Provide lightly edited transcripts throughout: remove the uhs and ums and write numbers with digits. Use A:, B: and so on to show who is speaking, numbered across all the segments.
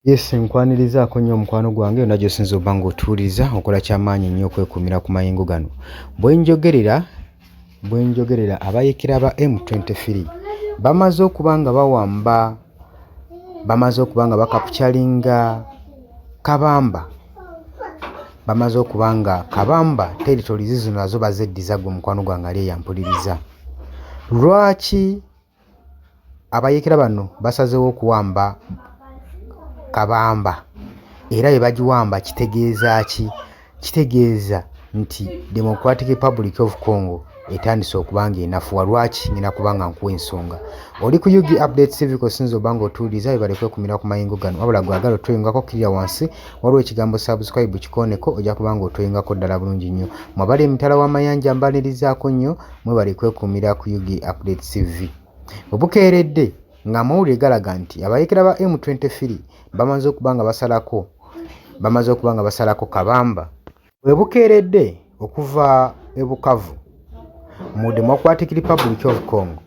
A: Yes, nkwanirizaako nnyo omukwano gwange yonna gy'osinza obba ng'otuwuliriza. Okola kyamaanyi nnyo okwekuumira ku mayengo gano. Bwe njogerera abayeekera ba M23 bamaze okuba nga bawamba, bamaze okuba nga bacapturinga Kabamba, bamaze okuba nga Kabamba territories zino nazo bazeddiza. Ggwe mukwano gwange ali eyampuliriza, lwaki abayeekera bano basazeewo okuwamba Kabamba era bwe bagiwamba kitegeeza ki? Kitegeeza nti Democratic Republic of Congo etandise okuba ng'enafuwa. Lwaki? Ngenda kuba nga nkuwa ensonga. Oli ku UG Update Civic, osinza obba ng'otuwuliriza, webale kwekuumira ku mayengo gano. Wabula gwagala otweyungako, kkirira wansi, waliwo ekigambo "subscribe", kikooneko, ojja kuba ng'otweyungako ddala bulungi nnyo. Mwabali emitala w'amayanja, mbanirizaako nnyo, mwebale kwekuumira ku UG Update TV. Bwe bukeeredde ng'amawulire galaga nti abayeekera ba M23 bamaze okuba nga basalako Kabamba. Bwe bukeeredde okuva e Bukavu mu Democratic Republic of Congo,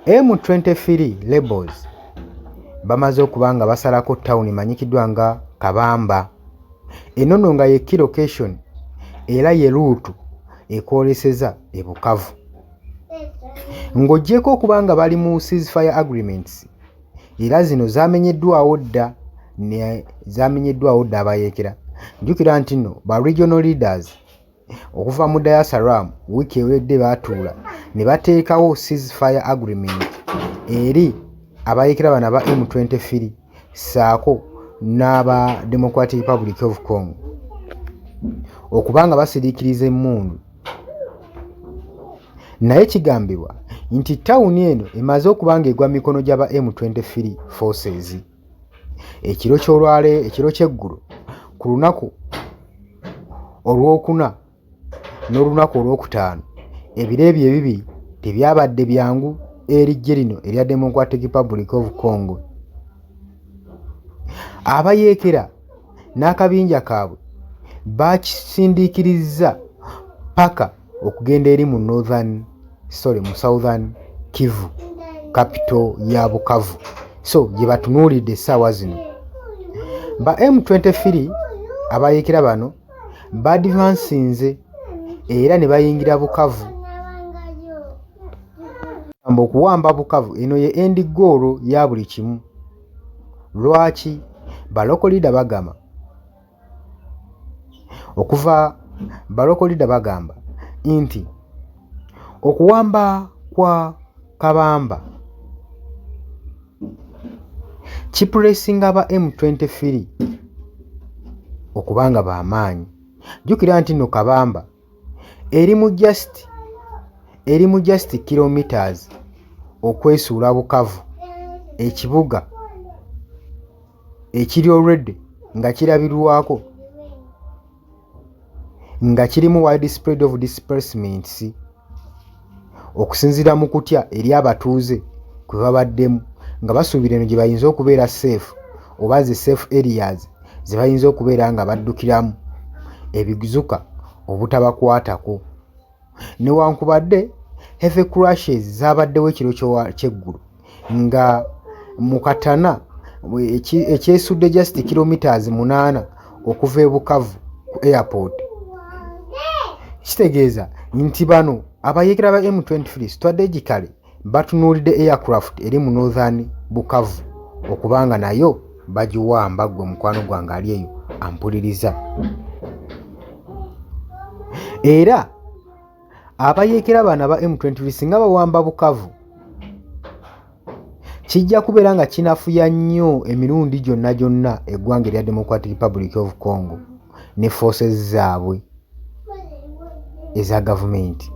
A: M23 rebels bamaze okuba nga basalako tawuni emanyikiddwa nga Kabamba. Eno nno nga ye key location era ye route ekwoleseza e Bukavu. Ng'oggyeko okuba nga bali mu ceasefire agreements, era zino zamenyeddwawo dda abayeekera. Jjukira nti nno ba regional leaders okuva mu Dar es Salaam wiiki ewedde baatuula ne bateekawo ceasefire agreement eri abayeekera bano aba M23 ssaako n'aba Democratic Republic of Congo okuba nga basiriikiriza emmundu. Naye kigambibwa nti tawuni eno emaze okuba ng'egwa mu mikono gy'aba M23 forces. Ekiro ky'eggulo ku lunaku Olwokuna n'olunaku Olwokutaano, ebiro ebyo ebibiri tebyabadde byangu eri ggye lino erya Democratic Republic of Congo. Abayeekera n'akabinja kaabwe bakisindiikirizza paka okugenda eri mu northern, sorry, mu Southern Kivu, capital ya Bukavu, so gye batunuulidde essaawa zino. Ba M23 abayeekera bano baadvancinze era ne bayingira Bukavu. Okuwamba Bukavu eno ye end goal ya buli kimu. Lwaki? Ba local leader bagamba, okuva ba local leader bagamba nti okuwamba kwa Kabamba kipressinga aba M23 okuba nga b'amaanyi. Jjukira nti nno Kabamba eri mu just kilometers okwesuula Bukavu, ekibuga ekiri already nga kirabirwako nga kirimu wide spread of displacements okusinziira mu kutya eri abatuuze kwe babaddemu nga basuubira eno gye bayinza okubeera safe oba ze safe areas ze bayinza okubeera nga baddukiramu ebizuka obutabakwatako. Newankubadde heavy clashes zaabaddewo ekiro ky'eggulo nga mu Katana ekyesudde just kilometers 8 okuva e Bukavu ku airport, kitegeeza nti bano abayeekera ba M23 strategically batunuulidde aircraft eri mu northern Bukavu okubanga nayo bagiwamba. Ggwe mukwano gwange ali eyo ampuliriza, era abayeekera bano aba M23 singa bawamba Bukavu, kijja kubeera nga kinafuya nnyo emirundi gyonna gyonna eggwanga erya Democratic Republic of Congo ne forces zaabwe eza gavumenti,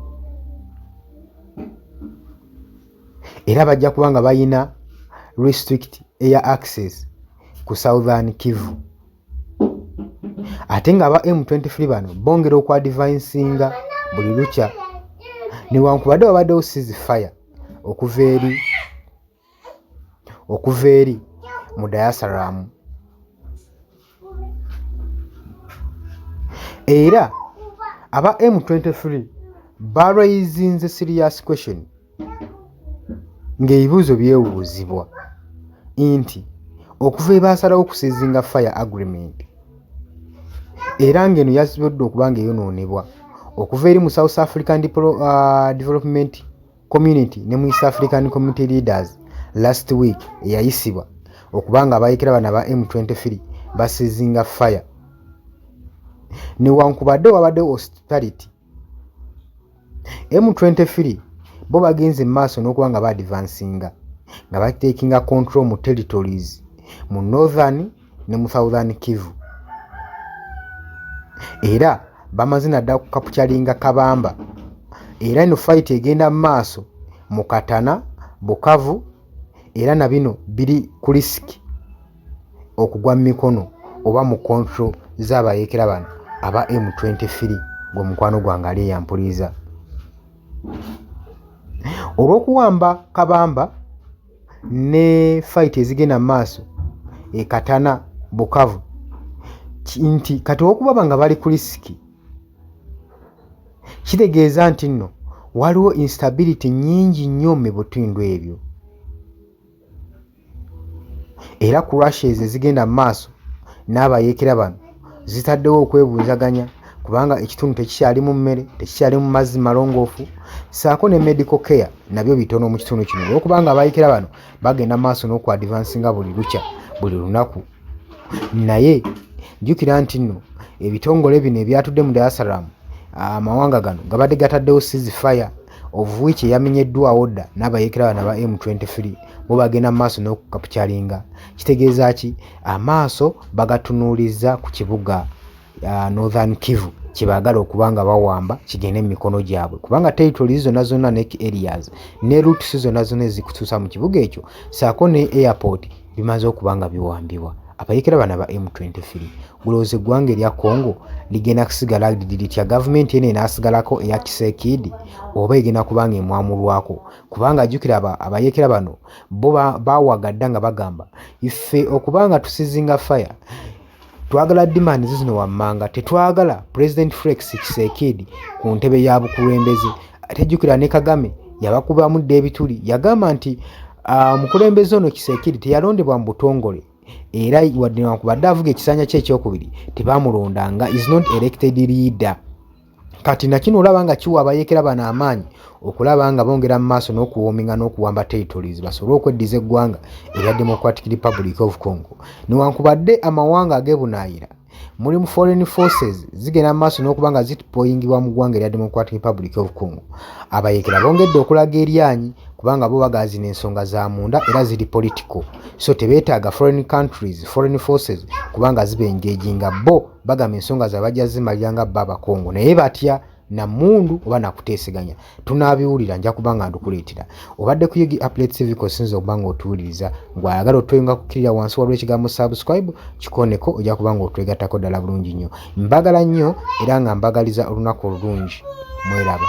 A: era bajja kuba nga bayina restrict air access ku Southern Kivu. Ate nga aba M23 bano bongera okuadvancinga buli lukya, newankubadde wabaddewo ceasefire okuva eri mu Dar es Salaam. Era aba M23 baraisinze serious question, ng'ebibuuzo byewuuzibwa nti Okuva ebaasalawo okuceasinga fire agreement, era ng'eno yasobodde okuba nga eyonoonebwa okuva eri mu South African Development Community ne mu East African Community Leaders last week eyayisibwa okuba nga abayekera bano aba M23 baceasinga fire. Newankubadde wabaddewo hostility, M23 bo bagenze mu maaso n'okuba nga baadvancinga nga batakinga control mu territories mu Northern ne mu Southern Kivu, era bamaze naddala kucapturinga Kabamba. Era eno fight egenda mu maaso mu Katana, Bukavu, era na bino biri ku risk okugwa mu mikono oba mu control z'abayeekera bano aba M23. Gwe mukwano gwange ali eyampuliza, olw'okuwamba Kabamba ne fight ezigenda mu maaso e Katana, Bukavu, nti kati okubaba nga bali ku risk, kitegeeza nti nno waliwo instability nnyingi nnyo mu bitundu ebyo. Era clashes ezigenda mu maaso n'abayeekera bano zitaddewo okwebuuzaganya, kubanga ekitundu tekikyalimu mmere, tekikyalimu mazzi malongoofu, ssaako ne medical care nabyo bitono mu kitundu kino, olw'okubanga abayeekera bano bagenda mu maaso n'okuadvancinga buli lukya, buli lunaku. Naye jjukira nti nno ebitongole bino ebyatudde mu Dar es Salaam, amawanga gano gabadde gataddewo ceasefire, of which eyamenyeddwawo dda n'abayeekera bano aba M23. Bo bagenda mu maaso n'okucapturinga. Kitegeeza ki? Amaaso bagatunuuliza ku kibuga Northern Kivu kyebaagala okuba nga bawamba kigende mu mikono gyabwe, kubanga territories zonna zonna ne areas ne routes zonna zonna ezikutuusa mu kibuga ekyo ssaako ne airport bimaze okuba nga biwambibwa abayeekera bano aba M23. Gulowooza eggwanga erya Congo ligenda kusigala litya? Gavumenti eno enaasigalako eya Tshisekedi oba egenda kuba nga emwamulwako? Kubanga jjukira, abayeekera bano bo bawaga dda nga bagamba, "Ife okuba nga tuceasinga fire, twagala demands zino wammanga. Tetwagala President Felix Tshisekedi ku ntebe ya bukulembeze." Ate jjukira ne Kagame yabakubamu dda ebituli, yagamba nti omukulembeze ono Tshisekedi teyalondebwa mu butongole, era wadde newankubadde avuga ekisanja kye ekyokubiri, tebamulondanga, is not elected leader. Kati nakino olaba nga kiwa abayeekera bano amaanyi okulaba nga bongera mu maaso n'okuwarminga n'okuwamba territories basobole okweddiza eggwanga erya Democratic Republic of Congo. Newankubadde amawanga ag'ebunaayira mulimu foreign forces zigenda mu maaso n'okuba nga zideployingibwa mu ggwanga erya Democratic Republic of Congo, abayeekera bongedde okulaga eryanyi, kubanga bo bagamba zino ensonga za munda era ziri political, so tebeetaaga foreign countries, foreign forces kubanga zibaengaginga. Bo bagamba ensonga zaabwe bajja zimalira nga bo Abakongo, naye batya namundu oba nakuteeseganya. Tunaabiwulira, nja kuba nga ndukuleetera. Obadde ku Yugi Update TV, kosinza okuba nga otuwuliriza. Ng'ayagala otweyunga, kukkirira wansi, waliwo ekigambo "subscribe", kikoneko, ojja kuba nga otwegattako ddala bulungi nnyo. Mbagala nnyo era nga mbagaliza olunaku olulungi. Mweraba.